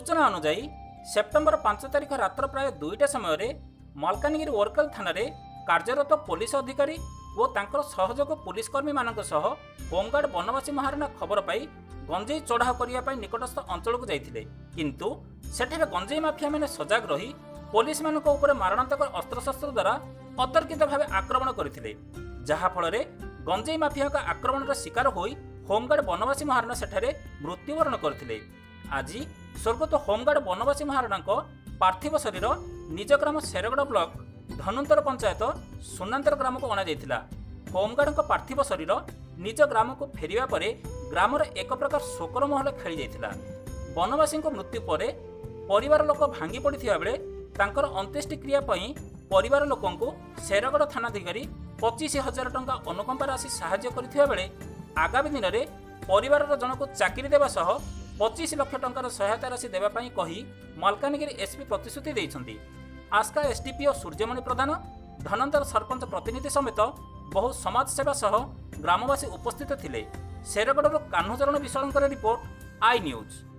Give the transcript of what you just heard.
ସୂଚନା ଅନୁଯାୟୀ, ସେପ୍ଟେମ୍ବର 5 ତାରିଖ ରାତ୍ର ପ୍ରାୟ 2ଟା ସମୟରେ ମାଲକାନଗିରି ଓରକେଲ ଥାନାରେ କାର୍ଯ୍ୟରତ ପୋଲିସ ଅଧିକାରୀ ଓ ତାଙ୍କର ସହଯୋଗ ପୋଲିସ କର୍ମୀମାନଙ୍କ ସହ ହୋମଗାର୍ଡ ବନବାସୀ ମହାରଣା ଖବର ପାଇ ଗଞ୍ଜେଇ ଚଢ଼ାଉ କରିବା ପାଇଁ ନିକଟସ୍ଥ ଅଞ୍ଚଳକୁ ଯାଇଥିଲେ। କିନ୍ତୁ ସେଠାରେ ଗଞ୍ଜେଇ ମାଫିଆମାନେ ସଜାଗ ରହି ପୋଲିସମାନଙ୍କ ଉପରେ ମାରଣାନ୍ତକ ଅସ୍ତ୍ରଶସ୍ତ୍ର ଦ୍ୱାରା ଅତର୍କିତ ଭାବେ ଆକ୍ରମଣ କରିଥିଲେ, ଯାହାଫଳରେ ଗଞ୍ଜେଇ ମାଫିଆଙ୍କ ଆକ୍ରମଣର ଶିକାର ହୋଇ ହୋମଗାର୍ଡ ବନବାସୀ ମହାରଣା ସେଠାରେ ମୃତ୍ୟୁବରଣ କରିଥିଲେ। ଆଜି ସ୍ୱର୍ଗତ ହୋମଗାର୍ଡ ବନବାସୀ ମହାରଣାଙ୍କ ପାର୍ଥିବ ଶରୀର ନିଜ ଗ୍ରାମ ଶେରଗଡ଼ ବ୍ଲକ ଧନୁନ୍ତର ପଞ୍ଚାୟତ ସୁନାନ୍ତର ଗ୍ରାମକୁ ଅଣାଯାଇଥିଲା। ହୋମଗାର୍ଡଙ୍କ ପାର୍ଥିବ ଶରୀର ନିଜ ଗ୍ରାମକୁ ଫେରିବା ପରେ ଗ୍ରାମରେ ଏକ ପ୍ରକାର ଶୋକର ମହଲ ଖେଳିଯାଇଥିଲା। ବନବାସୀଙ୍କ ମୃତ୍ୟୁ ପରେ ପରିବାର ଲୋକ ଭାଙ୍ଗି ପଡ଼ିଥିବା ବେଳେ ତାଙ୍କର ଅନ୍ତ୍ୟେଷ୍ଟିକ୍ରିୟା ପାଇଁ ପରିବାର ଲୋକଙ୍କୁ ଶେରଗଡ଼ ଥାନାଧିକାରୀ 25,000 ଟଙ୍କା ଅନୁକମ୍ପା ରାଶି ସାହାଯ୍ୟ କରିଥିବା ବେଳେ ଆଗାମୀ ଦିନରେ ପରିବାରର ଜଣକୁ ଚାକିରି ଦେବା ସହ 25 ଲକ୍ଷ ଟଙ୍କାର ସହାୟତା ରାଶି ଦେବା ପାଇଁ କହି ମାଲକାନଗିରି ଏସ୍ପି ପ୍ରତିଶ୍ରୁତି ଦେଇଛନ୍ତି। ଆସ୍କା ଏସ୍ଡିପିଓ ସୂର୍ଯ୍ୟମଣି ପ୍ରଧାନ, ଧନନ୍ତର ସରପଞ୍ଚ ପ୍ରତିନିଧି ସମେତ ବହୁ ସମାଜସେବା ସହ ଗ୍ରାମବାସୀ ଉପସ୍ଥିତ ଥିଲେ। ଶେରଗଡ଼ରୁ କାହ୍ନୁଚରଣ ବିଶ୍ୱାଳଙ୍କର ରିପୋର୍ଟ, I news.